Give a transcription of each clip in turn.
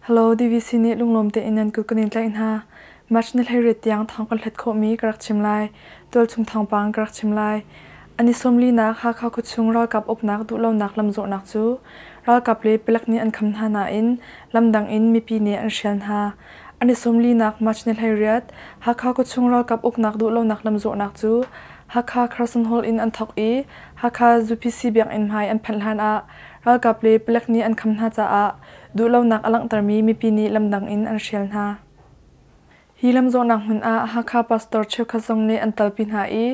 Hello DVC nih lunglawm tein nan kut kan in tlaih hna. March ni 18 tiang thawng kan hlat khawhmi ka rak chim lai. Tualchung thawngpang ka rak chim lai. An i sawmlinak Hakha khuachung ralkap uknak duhlonak lamzawhnak cu ralkap le palek nih an kham hna nain lamdang in mipi nih an hrial hna. An i sawmlinak March ni 18 Hakha khuachung ralkap uknak duhlonak lamzawhnak cu Hakha Carson Hall in an thawk i Hakha UPC biakinn hmai an phanh hlan ah ralkap le palek nih an kham hna caah duhlonak a langhtermi mipi nih lamdang in an hrial hna. Hi lamzawhnak hmun ah Hakha pastor cheukhat zong nih an talpi hna i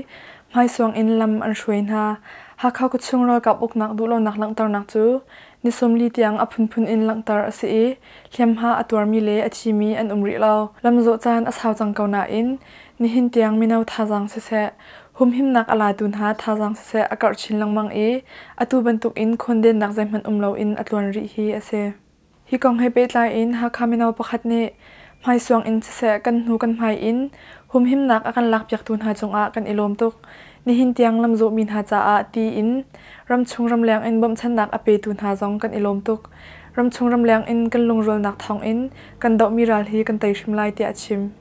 hmaisuang in lam an hruai hna. Hakha khuachung ralkap uknak duhlonak langhternak cu ni 40 tiang a phunphun in langhter a si i hliamhma a tuarmi le a thimi an um rih lo. Lamzawh caan a sau cang ko nain nihin tiang mino thazaang siseh, humhimnak a latu hna thazaang siseh a karh chin lengmang i atu bantuk in khawndennak zeihmanh um loin a tluan rih hi a si. Hi kong he pehtlai in Hakha mino pakhat nih hmaisuang in siseh kan hnu kan hmai in humhimnak a kan lakpiaktu hna cungah kan i lawm tuk. Nihin tiang lamzawhmi hna caah tiin ramchung ramleng in bawmhchanhnak a petu hna zong kan i lawm tuk. Ramchung ramleng in kan lungrualnak thawngin kan dohmi ral hi kan tei hrim lai tiah a chim.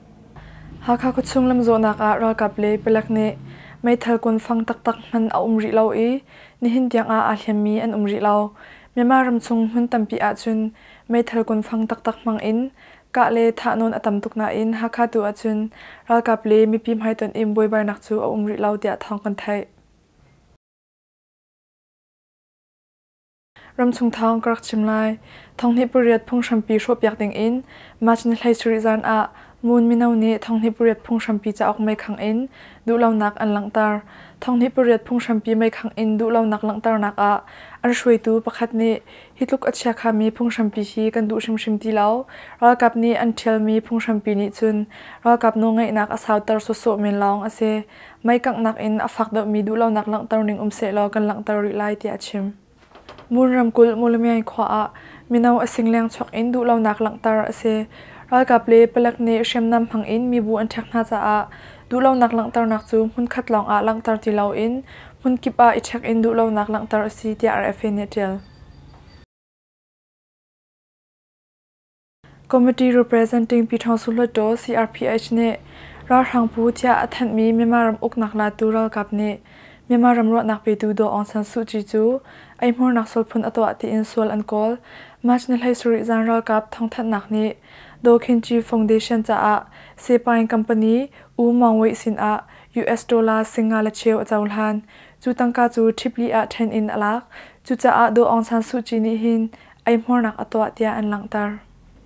Hakha khuachung lamzawhnak ah ralkap le palek nih meithal kuanfang taktak hman a um rih lo i nihin tiangah aa hliammi an um rih lo. Myanmar ramchung hmun tampi ahcun meithal kuanfang taktak hmang in kah le thahnawn a tam tuk nain Hakha tu ahcun ralkap le mipi hmaitonh in buaibainak cu a um rih lo tiah thawng kan theih. Ramchung thawng ka rak chim lai. Thonghnih pariat phunghrampi hrawhpiak dingin March ni 17 zan ah Moon mino nih thonghnih pariat phunghrampi cauk meikhang in duhlonak an langhter. Thonghnih pariat phunghrampi meikhang in duhlonak langhternak ah an hruaitu pakhat nih hi tluk a chiakhami phunghrampi hi kan duh hrimhrim ti lo. Ralkap nih an ṭhialmi phunghrampi nih cun ralkap nawlngeihnak a sauter sawsawh men lawng a si. Mei kanghnak in a fak deuhmi duhlonak langhter ning um sehlaw kan langhter rih lai tiah a chim. Ngun ramkulh Mawlamyine khua ah mino a singleng chuak in duhlonak langhter a si. Ralkap le palek nih hriamnam hmang in mibu an ṭhek hna caah duhlonak langhternak cu hmunkhat lawng ah langhter ti loin hmunkip ah i ṭhek in duhlonak langhter a si tiah RFA nih a ṭial. Committee Representing Pyithawngsu Hluttaw CRPH nih ralhrang phu tiah a thanhmi Myanmar ram uknak latu ralkap nih Myanmar ram ruahnak petu Daw Aung San Suu Kyi cu eihmurnak sualphun a tuah tiin sual an kawl. March ni 17 zan ralkap thawngthanhnak nih Daw Khin Kyi Foundation caah Sepaing company U Maung Wei sin ah US dollar singa le cheu a cohlan. Cu tangka cu ṭhipli ah ṭhen in a lak. Cucaah Daw Aung San Suu Kyi nih hin eihmuarnak a tuah tiah an langhter.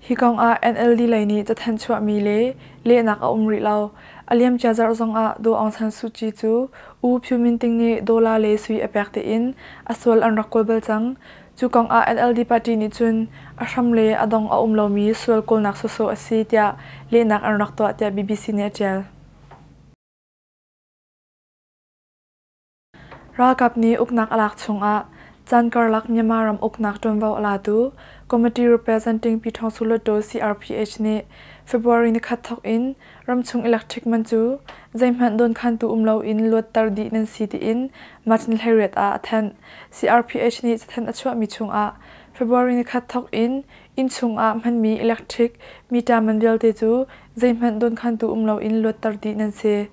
Hi kong ah NLD lei nih cathanh chuahmi le lehnak a um rih lo. A liamcia zarh zong ah Daw Aung San Suu Kyi cu U Phyu Min Ting nih dollar le sui a pek tiin a sual an rak kawl bal cang. Cu kong ah NLD party nih cun a hram le a dong a um lomi sual kawlnak sawsawh a si tiah lehnak an rak tuah tiah BBC nih a ṭial. Ralkap nih uknak a lak chungah caan karlak Myanmar ram uknak ṭuanvo a latu Committee Representing Pyithawngsu Hluttaw CRPH nih February nikhat thawk in ramchung electric man cu zeihmanh dawnkhantu um loin luatter dih nan si tiin March ni 18 ah a thanh. CRPH nih cathanh a chuahmi chungah February nikhat thawk in innchung ah hmanmi electric meter man vialte cu zeihmanh dawnkhantu um loin luatter dih nan si.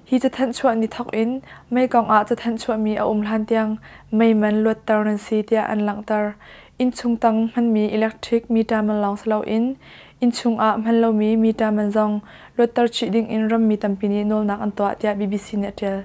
Hi cathanh chuah ni thawk in mei kong ah cathanh chuahmi a um hlan tiang mei man luatter nan si tiah an langhter. Innchung tang hmanmi electric meter man lawng si loin innchung ah hman lomi meter man zong luatter chih ding in rammi tampi nih nawlnak an tuah tiah BBC nih a ṭial.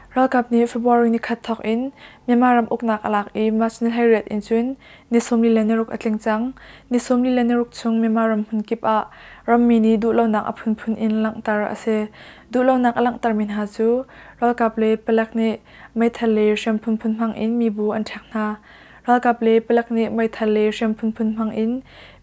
Ralkap nih February nikhat thawk in Myanmar ram uknak a lak i March ni 18 in cun ni 46 a tling cang. Ni 46 chung Myanmar ram hmunkip ah rammi nih duhlonak a phunphun in langhter a si. Duhlonak a langhtermi hna cu ralkap le palek nih meithal le hriam phunphun hmang in mibu an ṭhek hna. Ralkap le palek nih meithal le hriam phunphun hmang in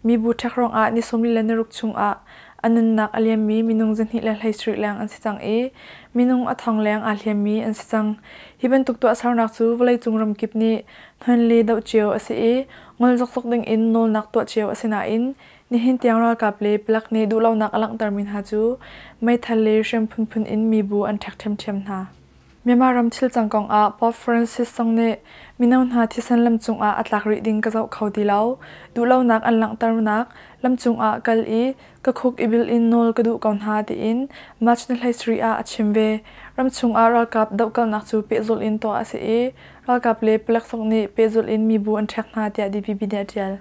mibu ṭhek ruangah ni 46 chungah a nunnak a liammi minung 217 leng an si cang i minung a thong leng aa hliammi an si cang. Hi bantuk tuahsernak cu vawleicung ramkip nih hnon le doh cio a si i ngol zokzok ding in nawlnak tuah cio a si nain Nihin tiang ralkap le palek nih duhlonak a langhtermi hna cu meithal le hriam phunphun in mibu an ṭhek ṭhiamṭhiam hna. Myanmar ram thilcang kongah Pope Francis zong nih mino hna thisen lam cungah a tlak rih ding ka zoh kho ti lo. Duhlonak an langhternak lam cungah kal i ka khuk i bil in nawl ka duh ko hna tiin March ni 17 ah a chim ve. Ramchung ah ralkap dohkalhnak cu pehzulh in tuah a si i ralkap le palek zong nih pehzulh in mibu an ṭhek hna tiah DVB nih a ṭial.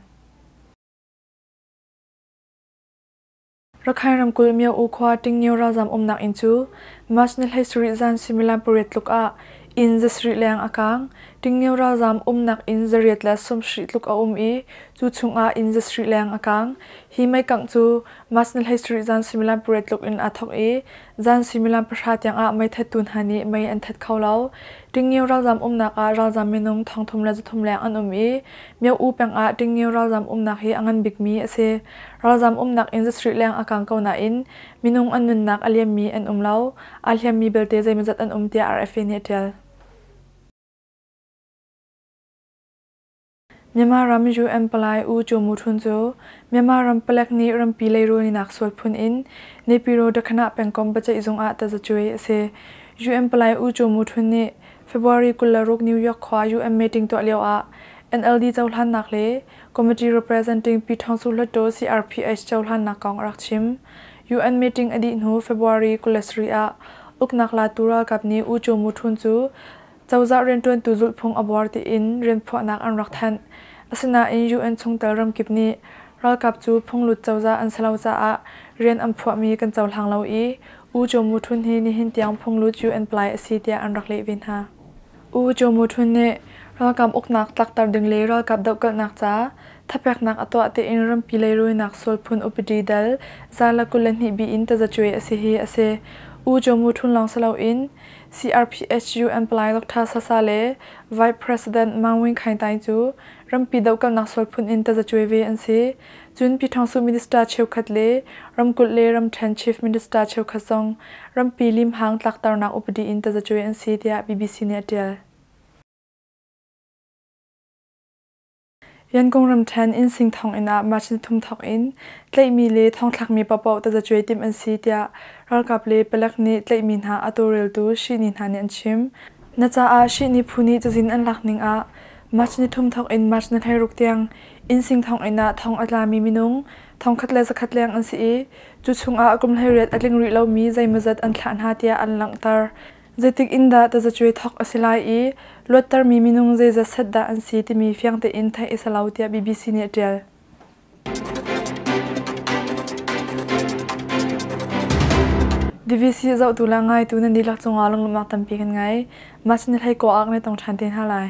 Rakhine ramkulh Myo-U khua Tingnyo ralzaam umnak inn cu March ni 17 zan suimilam pariat tluk ah inn zasarih leng a kaang. Tingnyo ralzaam umnak inn zariat le sawmsarih tluk a um i cu chungah inn zasarih leng a kaang. Hi meikangh cu March ni 17 zan suimilam pariat tluk in aa thawk i zan suimilam pahra tiangah meithattu hna nih mei an that kho lo. Tingnyo ralzaam umnak ah ralzaam minung thongthum le zathum leng an um i Myo-U peng ah Tingnyo ralzaam umnak hi a ngan bikmi a si. Ralzam umnak in zasarih leng a kang ko nain minung an nunnak a liammi an um lo. Aa hliammi belte zeimawzat an um tiah RFA nih a ṭial. Myanmar ram UN palai U Kyaw Mu Htun cu Myanmar ram palek nih rampi leirawinak sual phun in Naypyidaw Dakhanah pengkomh biaceihzung ah tazacuai a si. UN palai U Kyaw Mu Htun nih February 26 New York khua UN meeting tuah lioah NLD cohlannak le Committee representing Pyithawngsu Hluttaw CRPH cohlannak kong a rak chim. UN meeting a dih hnu February 27 ah uknak latu ralkap nih U Kyaw Mu Htun cu cozah rianṭuantu zulhphung a buar tiin rianphuahnak an rak thanh. Asinain UN chungtel ramkip nih ralkap cu phunglut cozah an si lo caah rian an phuahmi kan cohlang lo i U Kyaw Mu Htun hi nihin tiang phunglut UN palai a si tiah an rak leh ve hna. U Kyaw Mu Htun nih ralkap uknak tlakter ding le ralkap dohkalhnak ca thapeknak a tuah tiin rampi leirawinak sual phun upadi dal za le 22 bi in tazacuai a si hi a si. U Kyaw Mu Htun lawng si loin CRPH UN palai Dr. Sasa le Vice President Maung Win Khaing Taing cu rampi dohkalhnak sual phun in tazacuai ve an si. Cun Pyithawngsu Minister cheukhat le ramkulh le ramṭhen Chief Minister cheukhat zong rampi limhang tlakternak upadi in tazacuai an si tiah BBC nih a ṭial. Yangon ramṭhen innsing thonginn ah March nithum thawk in tlaihmi le thongthlakmi paohpaoh tazacuai timh an si tiah ralkap le palek nih tlaihmi hna a tawlreltu shihni hna nih an chim. Na caah shihni phu nih cazin an lak ning ah March nithum thawk in March ni 16 tiang innsing thonginn ah thong a tlami minung thongkhat le zakhat leng an si i cu chungah kum 18 a tling rih lomi zeimawzat an thlah hna tiah an langhter. Zeitik in dah tazacuai thawk a si lai i luattermi minung zeizat set dah an si timi fiang tein theih a si lo tiah BBC nih a ṭial. DVC zohtu le ngaitu nan dihlak cungah lunglawmhnak tampi kan ngei. Mah sin hlei kaw ah kan i tong ṭhan te hna lai.